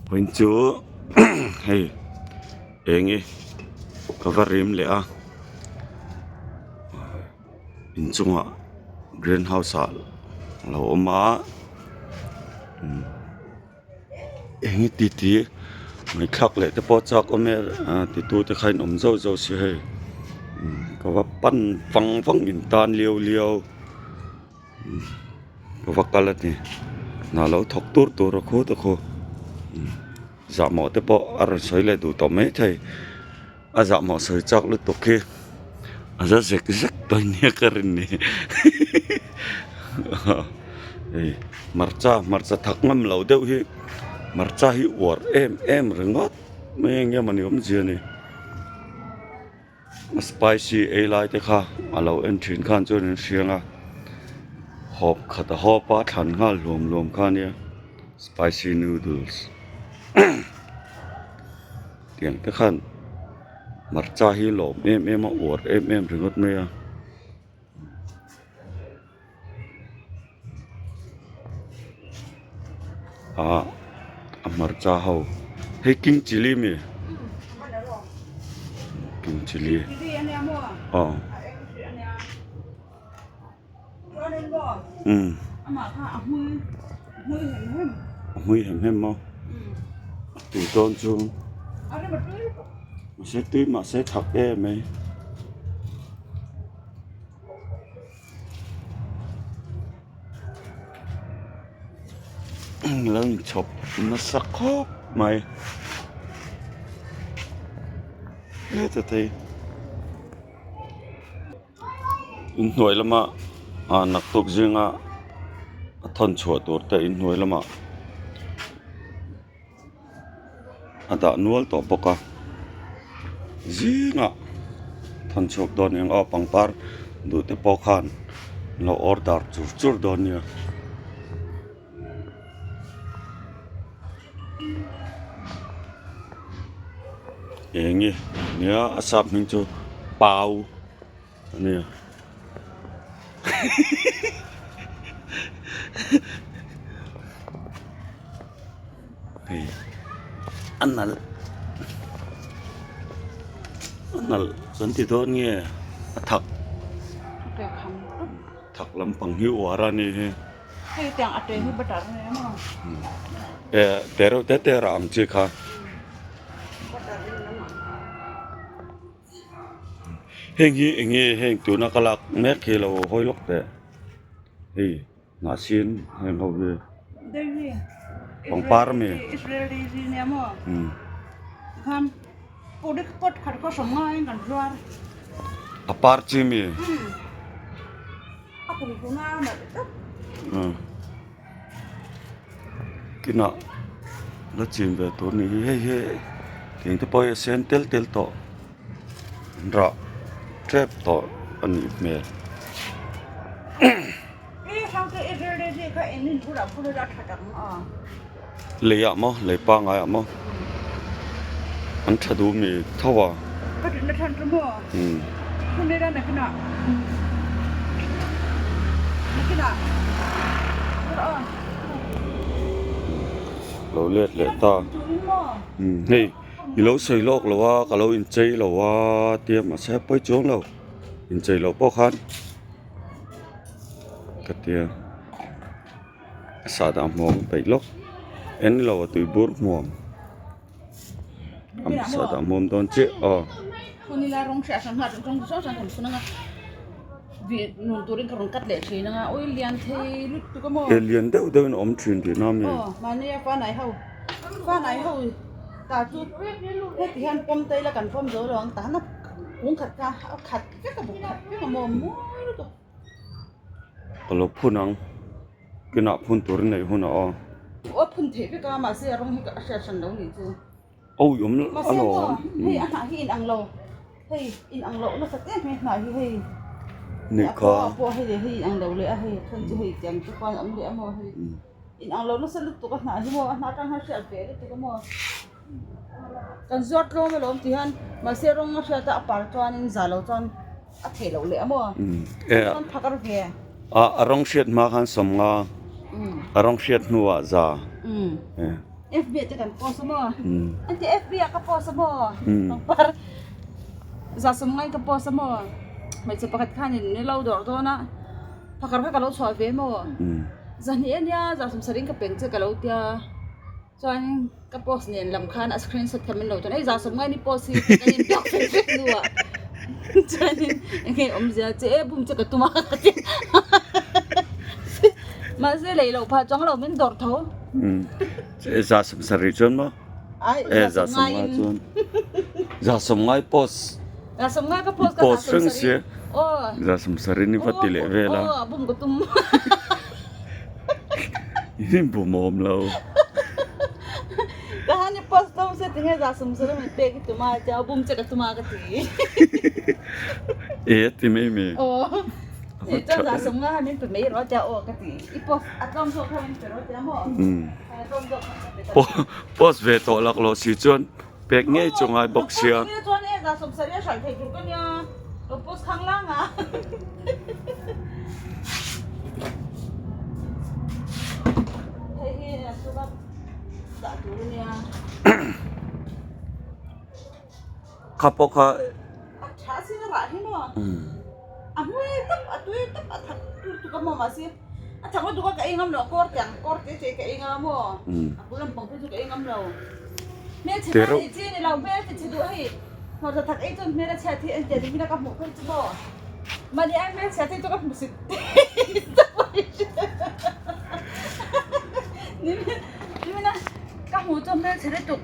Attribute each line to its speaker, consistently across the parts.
Speaker 1: Vawiin chu hei eng hi ka va rim leh a inchungah green house ah a lo awm a eng hi ti ti ngaihthlak leh te pawh a chak awm e titu te kha in awm zauh zauh si hei ka va pan vang vang in tan liau liau. Ka va kal a ni hna lo thawk tur tur a khu te khu zahmawh te pawh a rawn sawi leh duh tawh maithei a zahmawh sawi chak lutuk hi a za zek zek dawn nia ka rin ni hei hmarcha hmarcha thak ngam lo deuh hi hmarcha hi uar em em ringawt mai eng nge mawni awmzia ni. A spicy ei lai te kha a lo en thin khan chuan an hriang a hawp khat a hawp a thlan nghal hluam hluam kha ania spicy noodles tiang te khan hmarcha hi lawm em em a uar em em ringawt mai a. Ah a hmarcha ho hei king chilli mi king chilli aw umm a hmui hem hem maw a tui dawn chu mahse tui mahse thak em mai. Lo inchhawp nasa khawp mai heta te inhnuai lama ah naktuk zinga a thawn chhuah tur te inhnuai lamah a dah nual tawh bawk a zingah thawn chhuak dawn eng aw pangpar duh te pawh khan an lo order chur chur dawn nia. Eng nge nia a sap hming chu pau a nia. Hei a nalh a nalh kan ti dawn nge a thak thak lampang hi uar a ni hi e te reuh te te rah ang chi kha. Heng hi eng nge heng tuna ka lak mek hi lo hawi lawk teh hei hnahsin heng ho hi pangpar ami a par chi mi kinah la chin ve tur a ni hi hei hi thing te pawh hi a sen tel tel tawh rah tep tawh a nih hmel. Lei ah maw lei pangai ah maw an tha duh mi tho a. Lo let leh ta hei i lo sawi lawk lo a ka lo inchei lo a tia mahse a pawi chuang lo inchei loh pawh khan ka tia. Sahdah hmuam peih lawk en lo a tui bur hmuam sahdah hmuam dawn chiah aw. E lian deuh deuh in a awm thin tihna a mi. Ka lo phun ang kinah phun tur in neih hunah aw.
Speaker 2: Aw phun theih vek a mahse a rawng hi a hriat hran lo nih chu.
Speaker 1: Aw i awm
Speaker 2: a lo awm. Hei a hnah hi in ang lo hei in ang loh nasa em mai hnah hi hei.
Speaker 1: Nih kha.
Speaker 2: A pawh hei leh hei in ang lo leh a hei a then chu hei tiang te khuan a awm leh a maw hei in ang lo nasa lutuk a hnah hi maw a hnah atang hian hriat ve lutuk a maw. Kan zuar tlawm alawm tih hian mahse rawng a hriat a a par chuanin za lo chuan a theih loh leh a maw chuan phak a ve.
Speaker 1: A rawng hriat hma khan sawmnga a rawng hriat hnuah za.
Speaker 2: FB ah te kan post a maw? An ti FB ah ka post a maw? Pangpar za sawmngai ka post a maw? Hmeichhe pakhat khanin ni lo dawrh dawn a, phakar kha ka lo chhuah ve maw? Zahnih ania za sawmsarih ka peng che ka lo tia. Chuan ka post nen lam khan a screenshot kha min lo tawn a, hei zasawm ngai ni post hi kan in block fel vek hnuah chuanin enge awmzia che e bum che ka tum a ka ti mahse lei loh phah chuang lo min dawrh tho.
Speaker 1: Che zasawm sarih chuan maw?
Speaker 2: Ai
Speaker 1: E zasawm ngai chuan zasawm ngai post
Speaker 2: zasawm ngai ka post ka
Speaker 1: post reng sia
Speaker 2: aw
Speaker 1: zasawm sarih ni va ti leh vel a.
Speaker 2: Aw bum ka tum.
Speaker 1: In bum awm lo.
Speaker 2: Ka han i post lo se tinge za sum sum min pek i tum a tia bum che ka tum a ka ti.
Speaker 1: E ti mai mi.
Speaker 2: Aw. Ni chuan za sum nga han min pe mai rawh tia aw ka ti. I post a tlawm zawk kha min pe rawh tia maw. A tlawm zawk kha ka pe ta.
Speaker 1: Post ve tawh lak lo si chuan pek ngei chu ngai bawk sia.
Speaker 2: Post chuan e za sum sarih a hralh thei tur ka nia. Lo post khang lang a. Hei hi a chunga dah tur a nia.
Speaker 1: Kha pawh kha.
Speaker 2: A tha sin a rah hi maw. A hmui tawp a tui tawp a thak tur tuk a maw mahse a thak lutuk a ka ei ngam lo a kawr te ang kawr te che ka ei ngam a maw a bul lampang phei chu ka ei ngam lo. Hmelchhe ta ni chi ni lo hmelchhe chhe duh hei hmarcha thak ei chuan hmel a chhiat hi engtiang ni hmina ka hmuh phei chu maw mahni ai hmelchhiat hi chu ka hmu sit nimina ka hmuh chu hmelchhe lutuk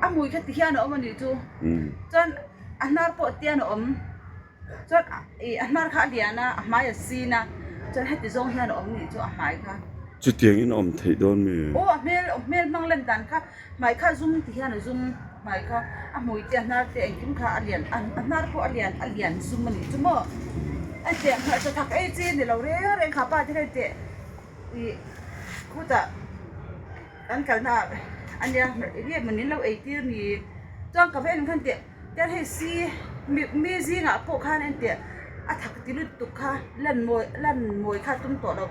Speaker 2: a hmui kha ti hian a awm a nih chu chuan a hnar pawh tian a awm. Chuan ih a hnar kha a lian a, a hmai a sin a, chuan heti zawng hian a awm nih chu a hmai kha.
Speaker 1: Chutiangin a awm theih dawn mi?
Speaker 2: Aw a hmel a hmel hmang lan dan kha hmai kha a zum ti hian a zum hmai kha a hmui te a hnar te engkim kha a lian a hnar pawh a lian a lian zum a nih chu maw. A teh hmarcha thak ei chi ni lo reng reng kha pa te hian teh ih khutah kan kalna ah a nia enge maw min lo ei tir ni chuan ka va en khan teh. Tiang hei si mi mi zingah pawh khan engtiah a thak ti lutuk kha lan mawi lan mawi kha tum tawh lo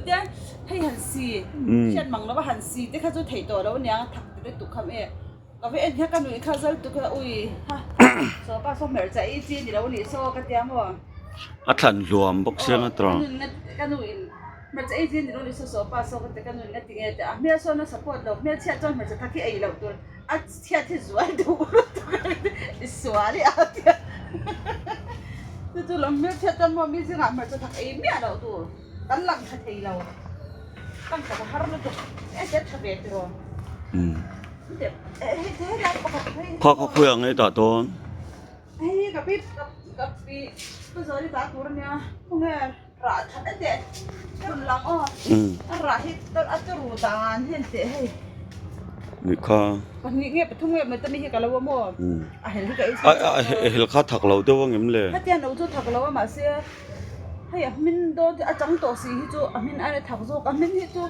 Speaker 2: tiang hei han si hriat mang lova han si te kha chu theih tawh lo aniang a thak ti lutuk kha em ka va en hian ka nuih kha zal tuk a ui ha saw pa saw hmerh chaih chi ni lo anih saw ka tia maw.
Speaker 1: A thlan hluam bawk sia nga tawng.
Speaker 2: Ka nuih Hmarcha ei zin ni saw saw pa saw ka ti ka nun nga ti nge teh a hmel sawn a support lo hmel chhiat chuan hmarcha thak hi ei loh tur a chhiat hi zual duh lutuk a i sual i a tia chu chu lam hmel chhiat chuan maw mi zingah hmarcha thak ei miah loh tur kan lang tha thei lo lang tha ka har lutuk e te tha ve tiraw hei lai pakhat hei
Speaker 1: Kha kha khawiah nge dah dawn?
Speaker 2: Hei ka pi ka pi ka zawri dah tur ania khawnge. Rah that a teh hun lang aw a rah hi a turu dan hian teh hei
Speaker 1: Ni kha
Speaker 2: pahnih nge pathum nge mai tami hi ka lo a maw a hel hi ka ei
Speaker 1: a hel kha thak lo deuh ang em le
Speaker 2: hetiang lo chu thak lo a mahse hei a hmin dawn a chang tawh si hi chu a hmin aia thak zawk a hmin hi chu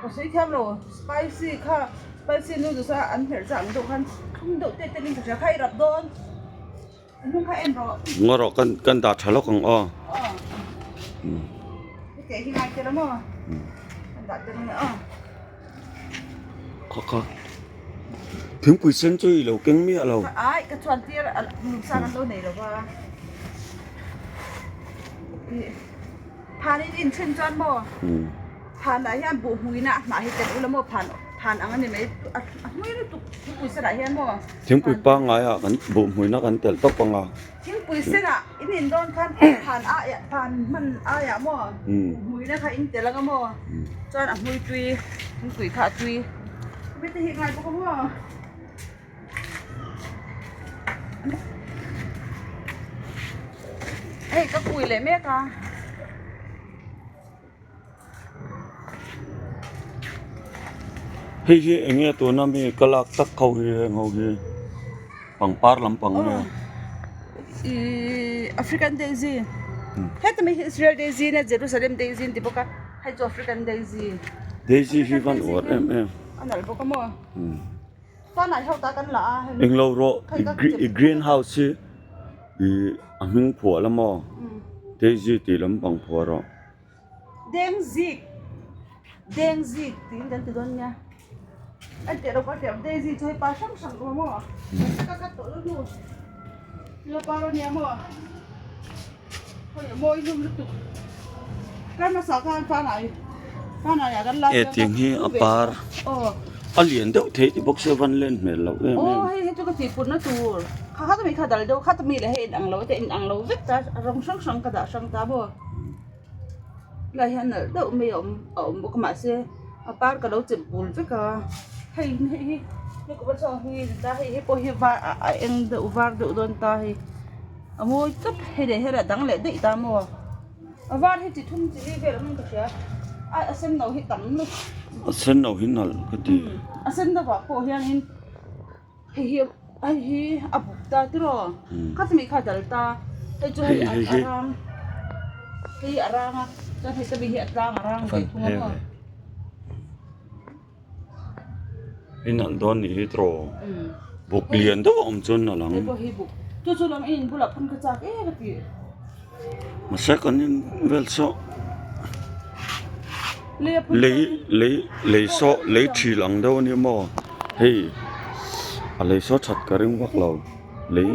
Speaker 2: ka sawi thiam lo spicy kha spicy noodles a an hmerh chah ang deuh khan thlum deuh te te in ka hria kha i rap dawn.
Speaker 1: Ngaw rawh kan kan dah tha lawk ang aw. Kha kha thingpui sen chu i lo keng miah lo. Thingpui pangngai ah kan buh hmuina kan telh tawp ang a.
Speaker 2: Thingpui senah in in dawn khan phan aiah phan hman aiah maw hmuina kha in telh ang a maw chuan a hmui tui thingpui kha a tui hemi te hi ngai bawk a maw. Hei ka kui leh mek a.
Speaker 1: Hei hi eng nge tuna mi ka lak tak ho hi heng ho hi pangpar lampang nge.
Speaker 2: Ihh African daisy heta mi hi Israel daisy nia Jerusalem daisy an ti bawk a hei chu African daisy.
Speaker 1: Daisy hi van uar em em.
Speaker 2: A nalh bawk a maw. Panai ho ta kan la a.
Speaker 1: Englo rawh i green house hi ih a hming phuah la maw. Daisy tih lampang phuah rawh.
Speaker 2: Dengzik Dengzik tiin kan ti dawn nia a teh rawh ka teh Daisy chu hei pa hrang hrang awm maw ka khat tawh lo hnu ila par ania maw hei a mawi hlum lutuk kar hmasa khan pangngai pangngai ah kan la
Speaker 1: E tiang hi a par
Speaker 2: aw
Speaker 1: a lian deuh thei ti bawk se van len hmel loh em em
Speaker 2: aw hei hi chu ka tih putna tur kha kha mi kha dal deuh kha mi leh hei in ang lo te in ang lo vek ta rawng hrang hrang ka dah hrang ta maw. Helai hian nalh deuh mai a awm a awm bawk a mahse a par ka lo chep bul vek a hei hei hi hei kawt a chhuak hi ni ta hei hei pawh hi var a eng deuh var deuh dawn ta hei a mawi tawp hei leh hela dang leh daih ta maw a var hi chi thum chi li vel awm in ka hria a a sen no hi tam lutuk
Speaker 1: a sen no hi nalh ka ti
Speaker 2: a sen no ah pawh hianin Hei hi hei hi a buk ta tiraw kha chumi kha a dal ta hei chu hei a rang hei a rang a chuan hei chumi hi a tlang a rang ve thung a maw.
Speaker 1: I nalh dawn nih hi tiraw buk lian deuh a awm chuan nalh ang.
Speaker 2: Hei pawh hi buk chu chu lam in bulah phun ka chak em a ti.
Speaker 1: Mahse kan in vel saw lei lei lei saw lei thil ang deuh a nia maw hei a lei saw that ka ring vak lo lei.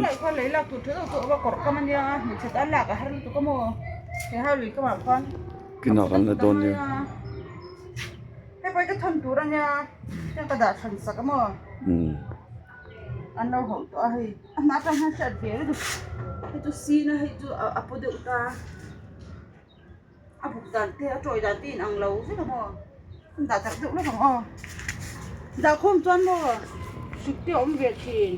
Speaker 1: Kinah kan la dawn nia.
Speaker 2: An lo hauh tawh a hei a hma atang hian hriat ve reng hei chu sin a hei chu a paw deuh ta a buk dan te a tawi dan te in ang lo vek a maw an dah darh deuh lawk ang aw dah khawm chuan maw hrik te a awm ve thin.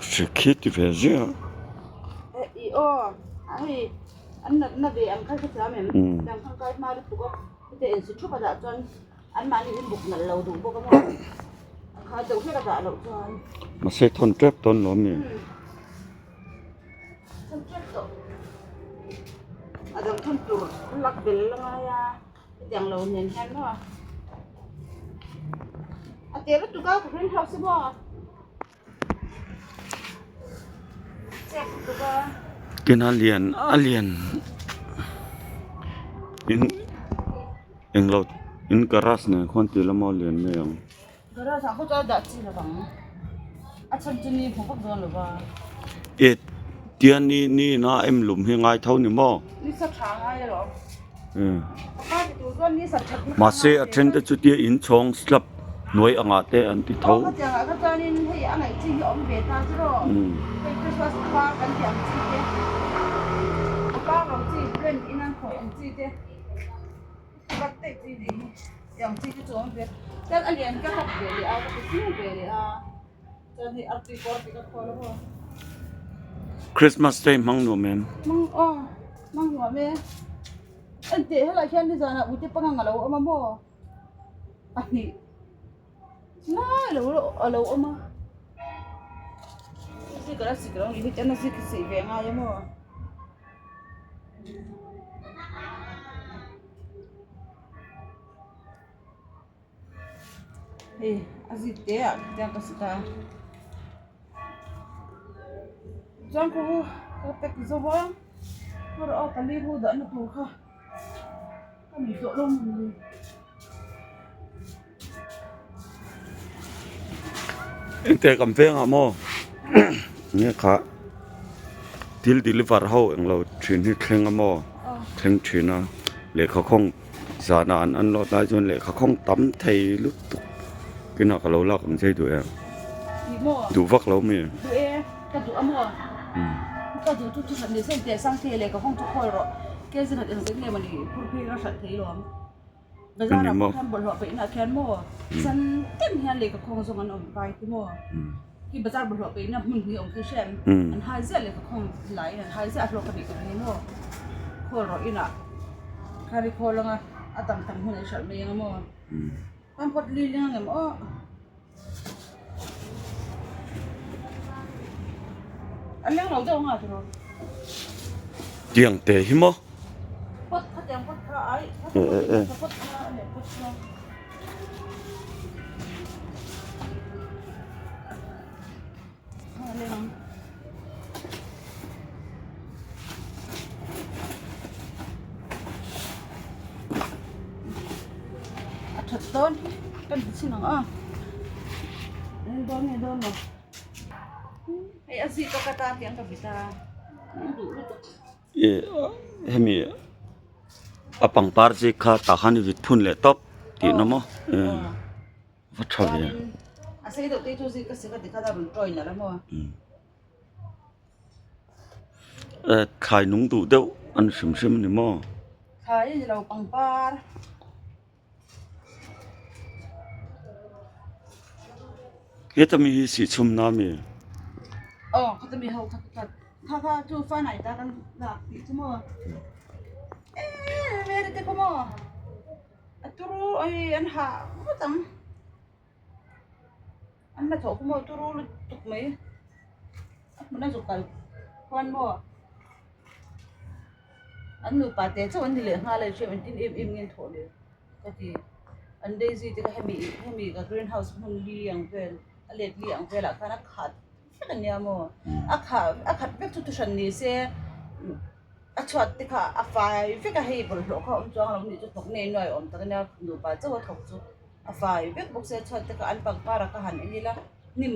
Speaker 1: Hrik hi ti ve ziah
Speaker 2: a. Ih aw hei an natna ve ang kha hrethiam em dang thangkai hma lutuk a heti insi thup a dah chuan. An mahni in buk nalh lo duh bawk a maw? A kha deuh hlek a dah loh chuan.
Speaker 1: Mahse thawn tep dawn lo mi?
Speaker 2: Thawn tep tawh. A dang thawn tur lak bel la ngai a, hetiang lo nen hian maw? A te lutuk a, ka greenhouse hi maw? Chek lutuk a.
Speaker 1: Tin a lian a lian in englo in garage nen khuan tih lama lian mai ang.
Speaker 2: Garage ah khaw chuan dah chi lovang a chhan chu ni hmu vak dawn lova.
Speaker 1: E tian ni ni na em lum hi ngai tho ni maw?
Speaker 2: Ni sa tha ngai alawm.
Speaker 1: Mahse a then te chu tia inchhawng slab hnuai angah te an ti tho. Christmas day hmang nuam em?
Speaker 2: Hmang aw hmang nuam e. Enteh helai hian nizanah ute pangang a lo awm a maw? Pahnih lai a lo a lo awm a. Sik a sik lo ni hi chuan a sik sih ve ngai a maw? Hei a zit te ah khian ka sut a chuan khaw hu ka pack zo a erawh a pali hu dahna tur kha ka nei tawh lo maw ni.
Speaker 1: Engte kan veng ah maw nge kha thil deliver ho englo thin hi thleng a maw thleng thin a lehkha khawng. Zana an unload lai chuan lehkha khawng tam thei lutuk kinah ka lo lak ang chei duh em? Duh vak lo mi?
Speaker 2: Duh e, ka duh a maw? Ka duh chu chu ni sen teh sang thei lehkha khawng chu khawi rawh. Kezi khat engzet nge mawni phur phei ka hrat thei lawm. Bazar ah pawh khan bawlhhlawh peih nah khian maw san ten hian lehkha khawng zawng an awm kai ti maw? Khi bazar bawlhhlawh peihna hmun hi awm khi hrem an hai ziah lehkha khawng laiin an hai ziah a hlawk a nih ka ring maw khawl rawh inah khari khawl anga a tam tam hun an hralh mai ang maw pampawt li ling ang em aw a leng lo deuh anga tiraw
Speaker 1: tiang te hi maw
Speaker 2: pot kha tiang pot kha ai pot kha a leh pot kha. that dawn hi kan ti chhin ang a en dawn nge dawn lo hei a zip a ka ta tih ang ka bit a an duh lutuk.
Speaker 1: Ih hemi a pangpar chi kha tah khan i vit phun leh tawp tihna maw va tha ve.
Speaker 2: A sei deuh te chu zip ka sik a tikhan a rawn join a la maw.
Speaker 1: Thlai nung duh deuh an hrim hrim a ni maw?
Speaker 2: Thlai a ni lo pangpar.
Speaker 1: Heta mi hi sih chhum na mi?
Speaker 2: Aw khata mi ho kha kha kha kha chu fanai ta kan lak tih chu maw? Eee veri te khaw maw? A turu ai an hah ngawt ang. An hnathawh khaw maw turu lutuk mai a hmun a zuk kal khuan maw an nupa te chauh an ni leh nghal a hriat engtin em em nge an thawh le ka ti an daisy te kha hemi hemi ka green house hmun li ang vel a let li ang velah khan a khat vek a nia maw a khah a khat vek chu thuhran ni se. A chhuat te kha a fai vek a hei bawlhhlawh kha a awm chuang lo anih chu thawk nei nuai awm tak ania nupa chauh a thawk chu a fai vek bawk sia chhuat te kha an pangpar ah kha han en ila hnim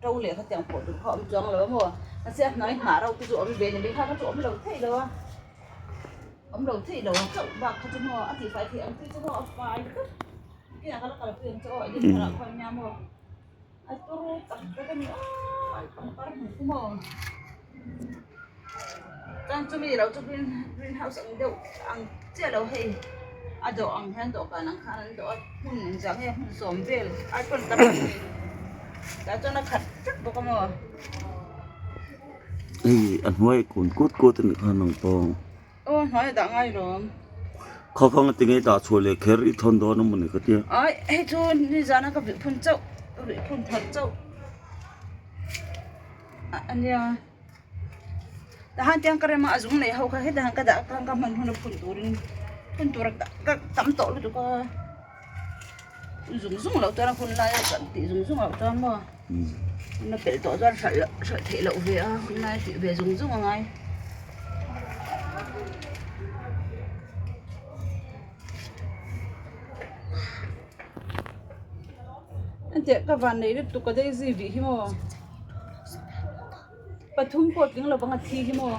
Speaker 2: to leh khatiang pawh tur kha a awm chuang lo a maw mahse a hnai hnah reuh te chu awm ve ni mai kha kha chu awm lo theih lo a awm lo theih lo chauh bak kha chu maw a tihfai theih ang chi chu maw a fai vek kinah ka la kalpui ang che aw edit thar ah khuan nia maw. A turu tak tak a ni aw an pangpar hmu khu maw chuan chumi lo chu green green house ang deuh ang chiah lo hei a dawh ang hian dawhkan ang khan an dawh a hmun engzah nge hmun sawm vel ai pawn tam a ni tah chuan a khat vek bawk a maw.
Speaker 1: Hei a hnuai kun kut kut a nih kha nang pawh.
Speaker 2: Aw hnuai a dah ngai lawm.
Speaker 1: Khaw kang ati ngei dah chhuah leh kher i thawn dawn a mawni ka tia.
Speaker 2: Ai hei chu nizan a ka vih phun chauh rih phun that chauh a nia. Tahan tiang ka rem a a zung nei ho kha heta han ka dah khan ka hman hun a phun turin phun tur ka tam tawh lutuk a zung zung loh chuan a hun lai a kan tih zung zung loh chuan maw hun a pelh tawh chuan hralh loh hralh theih loh ve a hun lai tih ve zung zung a ngai. Enteh ka van nei lutuk a daisy vih hi maw pathum pawh tling lovang a thi hi maw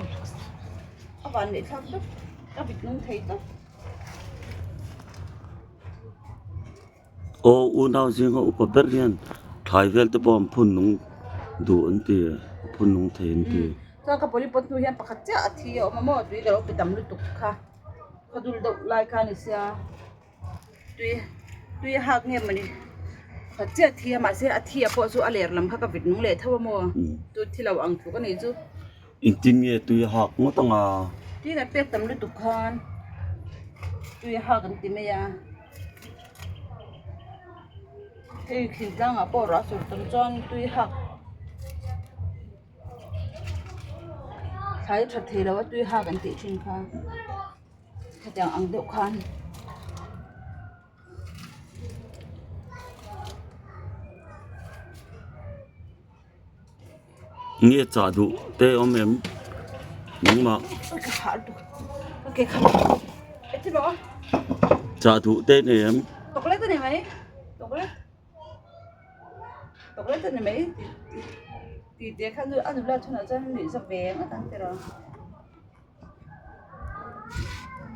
Speaker 2: a van neih thlak tawp ka vit nung thei tawp.
Speaker 1: Aw unau zinga upa ber hian thlai vel te pawh an phun nung duh an ti phun nung thei an ti.
Speaker 2: Chuan ka pawlipawt hnu hian pakhat chiah a thi a awm a maw tui ka lo pe tam lutuk kha ka dul deuh lai kha a ni sia tui tui a hak nge mawni pakhat chiah a thi a mahse a thi a pawh chu a ler lam kha ka vit nung leh tho a maw chu thi lo ang tluk a nih chu.
Speaker 1: Engtin nge tui a hak ngawt ang a?
Speaker 2: Tui kan pek tam lutuk khan tui a hak an ti mai a. Hei thil tlangah pawh ruah sur tam chuan tui hak thlai tha thei lo a tui hak an tih thin kha hetiang ang deuh khan.
Speaker 1: Nge chah duh te awm em nangmah chah duh te nei em.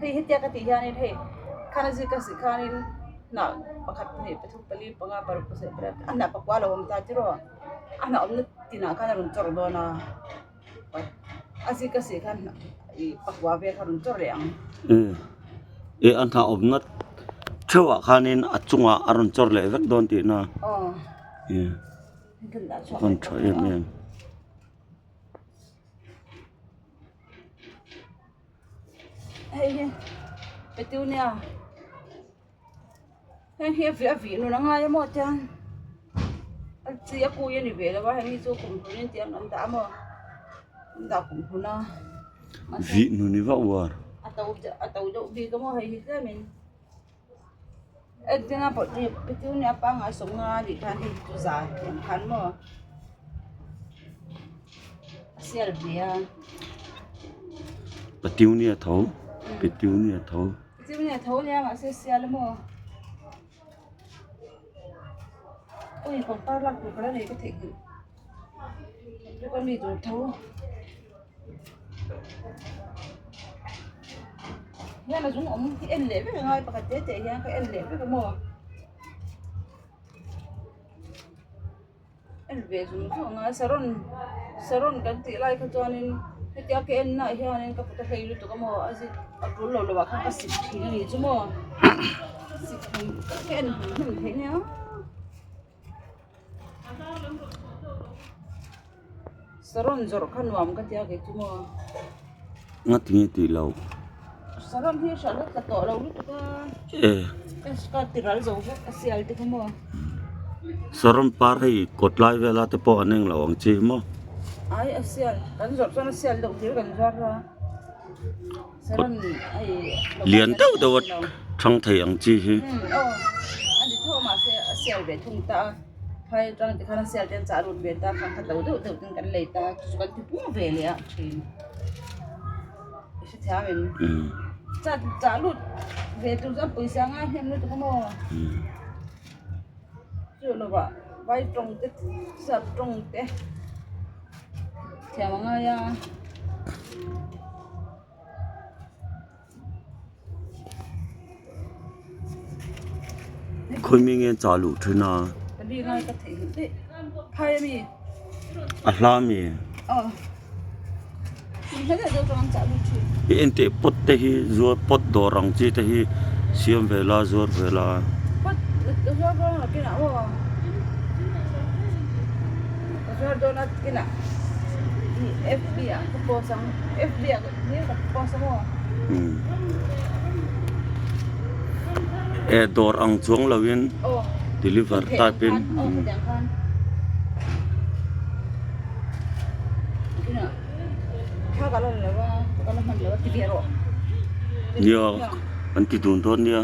Speaker 2: Hei hetia ka tih hianin hei khana zir ka zir khanin hnah pakhat hnih pathum pali panga paruk pasarih pariat a hnah pakua a lo awm ta tiraw a hnah awmna tinah khan a rawn chawrh dawn a a zir ka zir khan ih pakua vel kha a rawn chawrh leh ang.
Speaker 1: Eh a hnah awmna theuhah khanin a chungah a rawn chawrh leh vek dawn tihna
Speaker 2: aw
Speaker 1: eh a rawn tha em em.
Speaker 2: Hei hi petunia heng hi a vih nun a ngai a maw tiang a chi a kui a ni ve lo a heng hi chu kum hlun in tiang an dah a maw an dah kum hlun a
Speaker 1: Vih nun i va uar.
Speaker 2: A to deuh bik a maw hei hi tlem in. Engtin a petunia pangngai sawmnga a nih khan hei chu zan ang khan maw a sial ve a.
Speaker 1: Petunia tho petunia tho.
Speaker 2: Petunia tho nia mahse sial a maw. Ui pangpar lak tur ka la nei ka theihnghilh bawk a mi tur tho hian a zung awm hi en leh vek a ngai pakhat te te hian ka en leh vek a maw. En ve zung zung a saron saron kan tih lai kha chuanin hetia ka en naah hianin ka kut a hlei lutuk a maw a zit a tul lo lo ah khan ka sik thin a nih chu maw sik hlim ka en hlim hlim theih nia. Saron zawrh kha nuam ka tia kei chu maw.
Speaker 1: Ngatinge tih lo.
Speaker 2: Saron hi hriat hlek ta tawh lo lutuk a.
Speaker 1: E.
Speaker 2: Ka ti ral zo vek a sial te kha maw.
Speaker 1: Saron par hei kawt lai vela te pawh an eng lo ang chi maw.
Speaker 2: Ai a sial kan zawrh chuan a sial deuh hlir kan zuar a. Saron hei.
Speaker 1: Lian deuh deuh a thang thei ang chi hi.
Speaker 2: Aw a ni tho mahse a sial ve thung ta a. Phai atang te khan a sial te an chah lut ve ta kha khat lo deuh deuh ten kan lei ta chu kan ti pung ve leh a thin i hrethiam em chah chah lut ve tur chuan pawisa ngai hnem lutuk a maw chu lovah vai tawng te sap tawng te thiam a ngai a.
Speaker 1: Khawi mi nge chah luh thin a? A hla mi? I enteh pot te hi zuar pot dawr ang chi te hi siam ve la zuar ve la. E dawr ang chuang lo in deliver type in nia an ti dun dawn nia.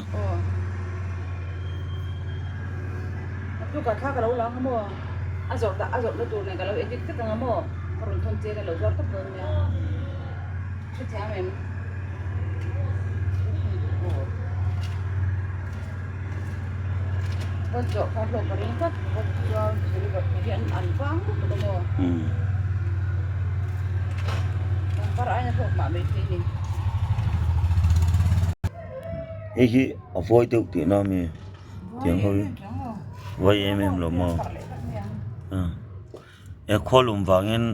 Speaker 1: Hei hi a vawi deuh tihna a mi tiang ho hi vawi em em lo maw he khualum vangin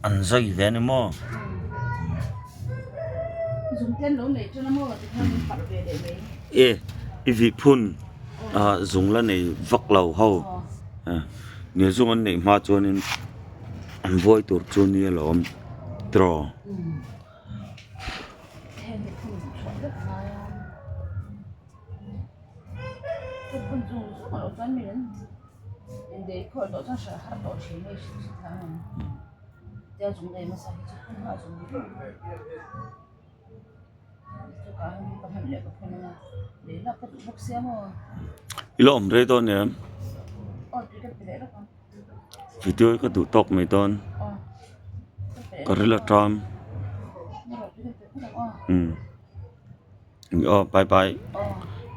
Speaker 1: an zai ve a ni maw. E i vih phun ah zung la nei vak lo ho nia zung an neih hma chuanin an vawi tur chu nia lo awm tiraw. I la awm rei dawn em? Video hi ka duh tawk mai dawn ka ril a ṭam umm aw bye bye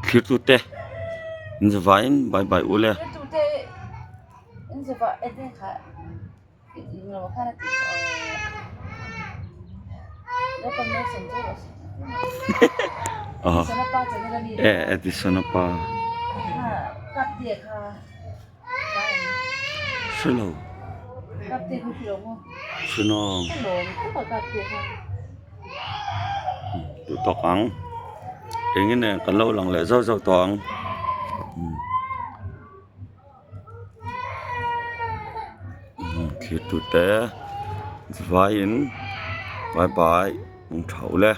Speaker 1: thlir tu te in zavaiin bye bye u le. E Edison a pa hrelo hrelo duh tawk ang eng nge kan lo lang leh zauh zauh tawh ang. Thlir tute vaiin bye bye an tha ulh e.